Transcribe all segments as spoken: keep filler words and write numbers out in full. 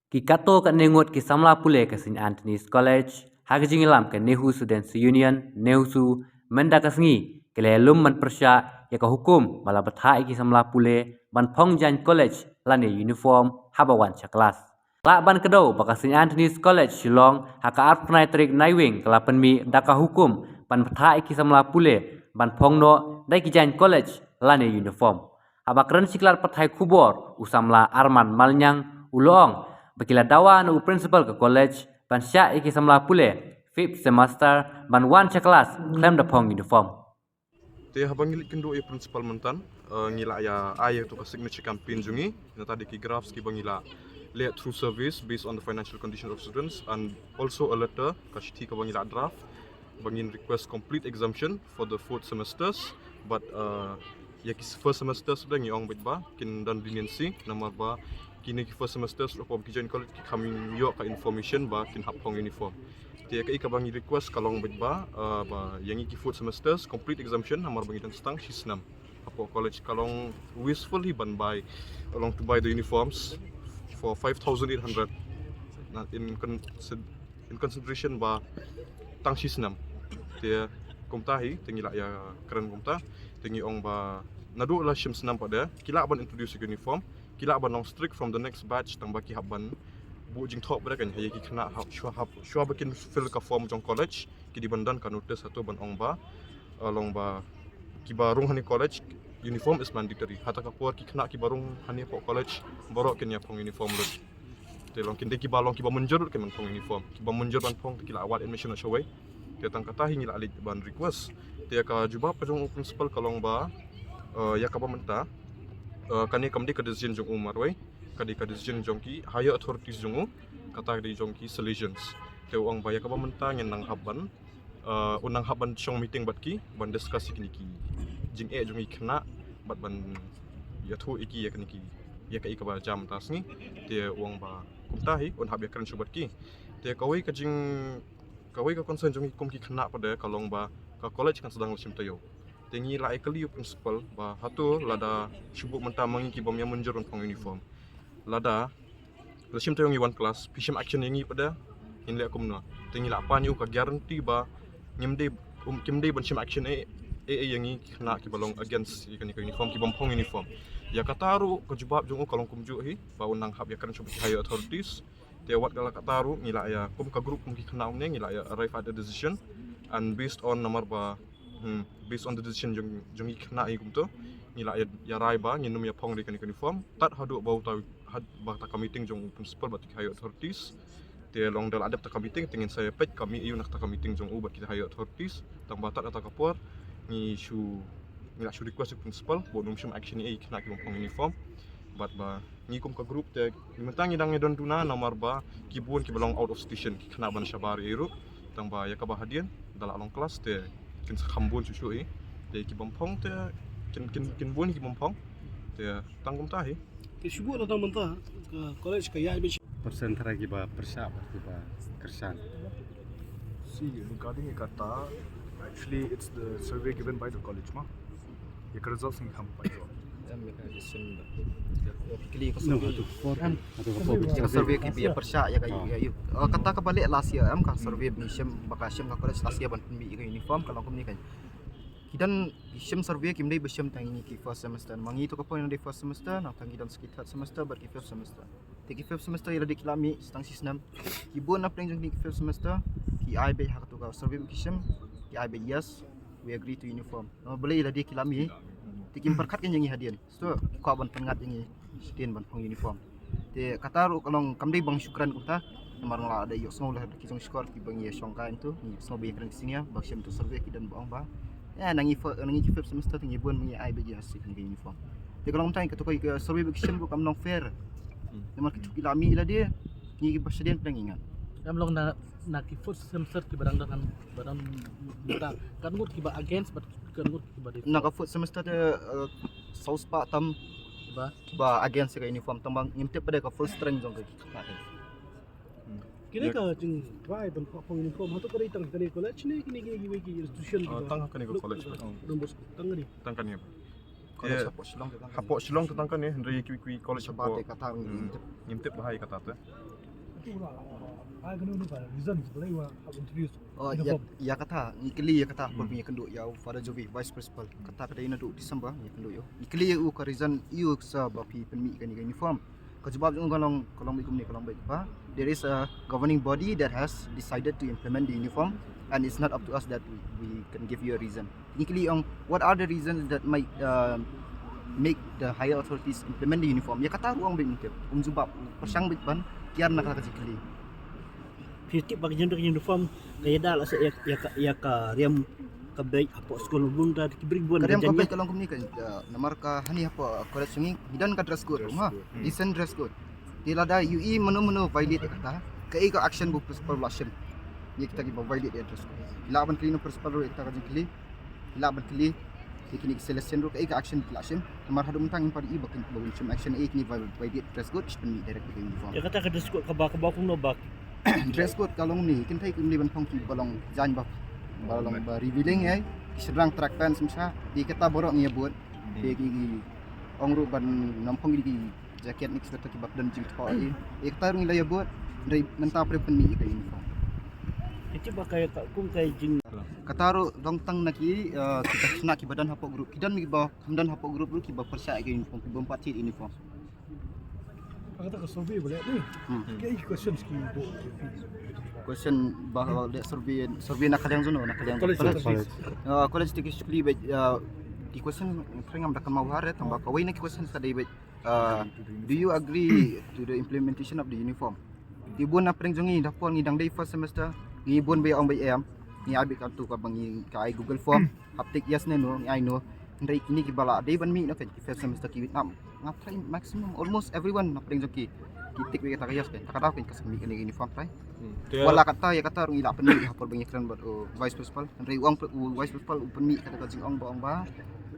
Ki katto katne ngut ki samla pule ka St Anthony's College ha ka jingïalam ka NEHUStudents' Union, NEHUSU, mynta ka sngi ki la ïalum ban pyrshah ïa ka hukum ba la bthah ïa ki samla pule ban phong jaiñ college lane uniform haba wan sha klas. Lah ban kdew ba ka St Anthony's College Shillong ha ka arphew khyndai tarik Naiwieng ka la pynmih da ka hukum ban bthah ïa ki samla pule ban phong noh da ki jaiñ college lane uniform. Haba kren sha ki lad pathai khubor, u samla Arman Malnyang u la ong ba ki la dawa na u principal ka college ban shah ïa ki samla pule fifth semester ban wan sha klas khlem da phong uniform. Te haba ngi leit kynduh ïa u principal mynta, eh, ngi la ïa ai ïa ka signature campaign jong ngi, nangta da ki graphs kiba ngi la leh through surveys based on the financial condition of students, and also a letter, ka shithi kaba ngi la draft ba ngin request complete exemption for the fourth semesters, but, uh, ïa ki first semesters ruh ngi ong beit ba kin don leniency, namar ba kine ki first semesters ruh haba ki join college kim ïoh ka information ba kin hap phong uniform. Te kaei kaba ngi request ka long beit ba, uh, ba ïa ngi ki fourth semesters complete exemption, namar ba ngi don tang shi snem hapoh college. Ka long wasteful hi ban bai, long to buy the uniforms for five thousand eight hundred. Na, in con-, in consideration ba tang shi snem. Te kumta hi, te ngi la ïa kren kumta, te ngi ong ba naduh la shim snem pat de ki lah ban introduce uniform, ki lah ban long strict from the next batch, tang ba ki hap ban buh jingthoh bad kan ha ïa ki khynnah hap shuwa, hap shuwa ba kin fill ka form jong college, ki dei ban don ka notice hato ban ong ba, uh, long ba kiba rung ha kane college uniform is mandatory. Hata ka por ki khynnah kiba rung ha kane college baroh kin ïa phong uniform lut. Te long kin dei kiba long kiba mynjur lut kin ban phong uniform. Kiba mynjur ban phong te ki la wad admission shawei. Te tang kata hi ngi la leit ban request. Te ka jubab ka jong u principal ka long ba, uh, ïa kaba mynta, uh, kane kam dei ka decision jong u marwei, ka dei ka decision jong ki higher authorities jong u, kata ka dei jong ki Salesians. Te u ong ba ïa kaba mynta ngin nang hap ban, uh, u nang hap ban shong meeting bad ki ban discuss ïa kine ki jingeh jong ki khynnah bad ban ïathuh ïa ki ïa kine ki, ïa kaei kaba jia mynta ka sngi. Te u ong ba kumta hi un hap ïa kren shuh bad ki. Te kawei ka jing, kawei ka concern jong ngi kum ki khynnah pat de ka long ba ka college kan sdang la shim taïew. Te ngi la ïa kylli u principal ba hato lada shu buh mynta ma ngi ki bym ïa mynjur ban phong uniform, lada la shim taïew ngi wan klas, phi shim action ïa ngi pat de, ngin leh kumno? Te ngi la pan ïa u ka guarantee ba ngim dei, um, kim dei ban shim action ei ei ïa ngi ki khynnah kiba long against ïa kane ka uniform, ki bym phong uniform. Ïa kata ruh ka jubab jong u ka long kumjuh hi ba u nang hap ïa kren shuh bad ki higher authorities. Te wat la kata ruh ngi la ïa, kum ka group, kum ki khynnah mynne ngi la ïa arrive at a decision, and based on namar ba, hmm, based on the decision jong, jong ki khynnah hi kumto, ngi la ïa, ïa rai ba ngin ym ïa phong ïa kane ka uniform tad haduh ba uta, had, ba kata ka meeting jong u principal bad ki higher authorities. Te long da la dep kata ka meeting te ngin sa ïa peit ka mih aïu na kata ka meeting jong u bad ki higher authorities. Tang ba tad kata ka por ngi shu, ngi la shu request u principal ba un ym shim action ei ei ki khynnah ki bym phong uniform. Bad ba ngi kum ka group te mynta ngi dang ïa don duna namar ba ki bun kiba long out of station, ki khynnah ba na shabar ei ruh. Tang ba ïa kaba hadien da la long klas te kin sa kham bun shuh shuh ei. Te ki bym phong te kin, kin, kin bun ki bym phong. Te tang kumta hi. Te shu buh na tang mynta ka college ka ïaid beit. Percent trai kiba pyrshah bad kiba kyrshan. See, regarding ïa kata, actually it's the survey given by the college ma. Ïa ka result sngewkham pat jong. Em, ïa ka decision ba. Ïa ka kli ka survey. Ïa ka survey kiba ïa pyrshah ïa ka, ïa, ïa, ïa. Eh, kata kaba leh last year, em, ka survey ba ngi shim, ba ka shim ka college last year ban pynmih ïa ka uniform, ka long kumne kan. Ki don, ki shim survey kim dei ba shim tang ïa ngi ki first semester. Ma ngi to ka point dei first semester, nangta ngi don sa ki third semester bad ki fifth semester. Te ki fifth semester ïa lade ki la mih sa tang shi snem. Ki bun na pdeng jong ki fifth semester ki ai beit ha kato ka survey ba ki shim, ki ai beit yes, we agree to uniform. Namar balei ïa lade ki la mih, te kim pyrkhat kein ïa ngi hadien. So ki kwah ban pynngat ïa ngi shadien ban phong uniform. Te kata ruh ka long kam dei ba ngi shu kren kumta. Namar nga la da ïohsngew la ki jong shkor kiba ngi ïa shong kai to, ngi ïohsngew ba ïa kren ki senior ba shim to survey ki don ba ong ba, eh, na ngi fo-, na ngi ki fifth semester te ngi bun ba ngi ai beit yes ïa ka uniform. Te ka long kumta, kato ka survey ba ki shim ruh kam long fair. Hmm. Namar kito ki la mih ïa lade, ngi kiba shadien pdeng ngi ngat. Em, long na, na ki fourth semester kiba dang don, ba dang, ba dang, katno ngut kiba against bad katno ngut kiba dei. Na ka fourth semester te, eh, saw spah tam ba, ba against ka uniform, tang ba ngim tip pat de ka full strength jong ka ki khynnah te. Hmm. Kine ka jingtrai ban phong uniform, hato ka dei tang kane college ne kine kiwei ki institution? Ah, kiba, tang kane ka college. Don Bosco, tang kane. Tang kane. College, eh, hapoh Shillong te tang kane. Hapoh Shillong te tang kane, hynrei kiwei kiwei college shabar hapoh te kata, hmm, ngim tip. Ngim tip bha ïa kata te. Ai kano ni ka reason ki ba la ïa introduce. Oh, ïa, ïa kata ngi kylli ïa kata por ngi kynduh ïa u Father Jovi, Vice Principal. Kata ka dei naduh December ngi kynduh ïa u. Ngi kylli ïa u ka reason ïa u sa ba phi pynmih kane ka uniform. Ka jubab jong u ka long, ka long beit kumne, ka long beit ba there is a governing body that has decided to implement the uniform and it's not up to us that we, we can give you a reason. Ngi kylli ong, what are the reasons that might uh, make the higher authorities implement the uniform? Ïa kata ruh ong beit mynta um jubab, pyrshang beit ban kiar na kata ka jingkylli. Phi tip ba ka jingdon uniform ka ïada la sa ïa, ïa ka, ïa ka riam ka beit hapoh skul bun da ki bri bun. Ka riam ka beit ka long kumne ka, uh, namar ka hani hapoh college ngi ngi don ka dress code ruh, ha. Decent dress code. Te lada ïohi mano mano violate ïa kata, kaei ka action ba u principal u la shim ïa kita kiba violate ïa dress code? Phi lah ban kylli na u principal ruh ïa kita ka jingkylli. Phi lah ban kylli ïa kine ki Celestian ruh kaei ka action ki la shim. Namar haduh mynta ngim pat ïohi ba kin, ba kin shim action, eh, kine ba violate dress code, ki pynmih direct ïa ka uniform. Ïa kata ka dress code kaba, kaba kumno ba? Dress code ka long ne, kynthei kim dei ban phong kiba long jaiñ ba, ba long ba revealing, eh, ki shynrang track pants, ym sha, ïa kata baroh ngi ïa bud. Te ki, ki ong ruh ban nym phong ki jacket ne ki sweater kiba don jingthoh, eh. Ïa kata ruh ngi la ïa bud, hynrei mynta pyrshah pynmih ïa ka uniform. Ki tip ba ka, ka kum ka jing. Kata ruh long tang na ki, eh, kita khynnah kiba don hapoh group, ki don kiba ym don hapoh group ruh kiba pyrshah ïa ka uniform, kiba ym pat thied uniform. Kata ka survey ba leh ni. Hmm. Kaei ki questions ki buh? Question ba leh survey, survey na ka liang jong no, na ka liang college, college. College. Ah, college te ki shu kylli ba, ah, ki question thrang ngam da kynmaw bha re, tang ba kawei na ki question ka dei ba, ah, do you agree to the implementation of the uniform? Ki bun na pdeng jong ngi da por ngi dang dei first semester, ngi bun ba ong ba em, ngi ai beit katto kaba ngi ka ai Google form, hap tick yes ne no, ngi ai no. Hynrei kine kiba la dei ban mih noh kan ki first semester ki, ngam, ngam try maximum almost everyone na pdeng jong ki, ki tick beit kata ka yes kan, kata ka daw kan ka sa mih kane ka uniform try. Hmm. Wat la kata ïa kata ruh ngi la pynmih ha por ba ngi kren bad u vice principal. Hynrei u ong u vice principal u pynmih kata ka jingong ba ong ba,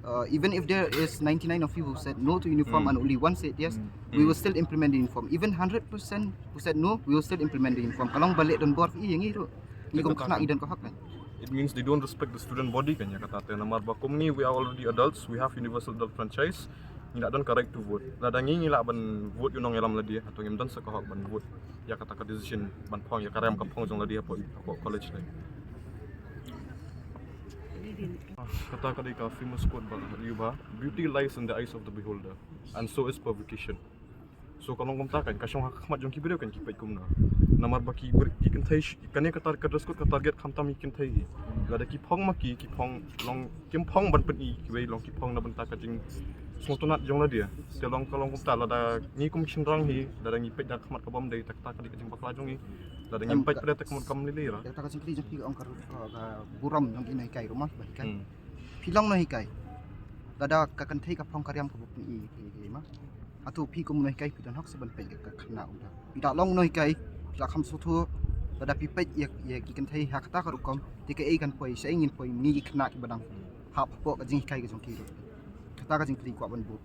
uh, even if there is ninety-nine of you who said no to uniform and only one said yes, we will still implement the uniform. Even hundred percent who said no, we will still implement the uniform. Ka long ba leh don bor ïa ngi ruh. Ngi kum khynnah ngi don ka hok kan. It means they don't respect the student body kan ïa kata te, namar ba kum ngi, we are already adults, we have universal adult franchise. Ngi la don ka right to vote. Lada ngi ngi lah ban vote ïa u nongïalam lade, hato ngim don sa ka hok ban vote ïa kata ka decision ban phong ïa ka riam ka phong jong lade hapoh, hapoh college ne? Kata ka dei ka famous quote ba ïa ba, beauty lies in the eyes of the beholder, and so is provocation. So ka long kumta kan, ka shong ha khmat jong ki briew kan ki peit kumno. Namar ba ki briew, ki kynthei, kane ka tar-, ka dress code ka target khamtam ki kynthei hi. Lada ki phong ma ki, ki phong long, kim phong ban pyni kiwei, long ki phong na bynta ka jingsngewtynnat jong lade. Te long ka long kumta, lada ngi kum ki shynrang hi, lada ngi peit da khmat ka bym dei, ta kata ka dei ka jingbakla jong ngi. Lada ngim peit pat da ka mut kam lili ra. Kata ka jingkylli jong phi ka ong ka, ka, ka burom jong ki nonghikai ruh ma ba hikai. Hmm. Phi long nonghikai. Lada ka kynthei ka phong ka riam kaba pyni ïa ki ma. Hato phi kum nonghikai phi don hok sa ban peit ïa ka khynnah kumta? Phi da long nonghikai, phi la kham sngewthuh, lada phi peit ïa, ïa ki kynthei ha kata ka rukom, te kaei kan poi, shaei ngin poi, ngi ki khynnah kiba dang hap hapoh ka jinghikai ka jong ki ruh. Kata ka jingkylli kwah ban buh.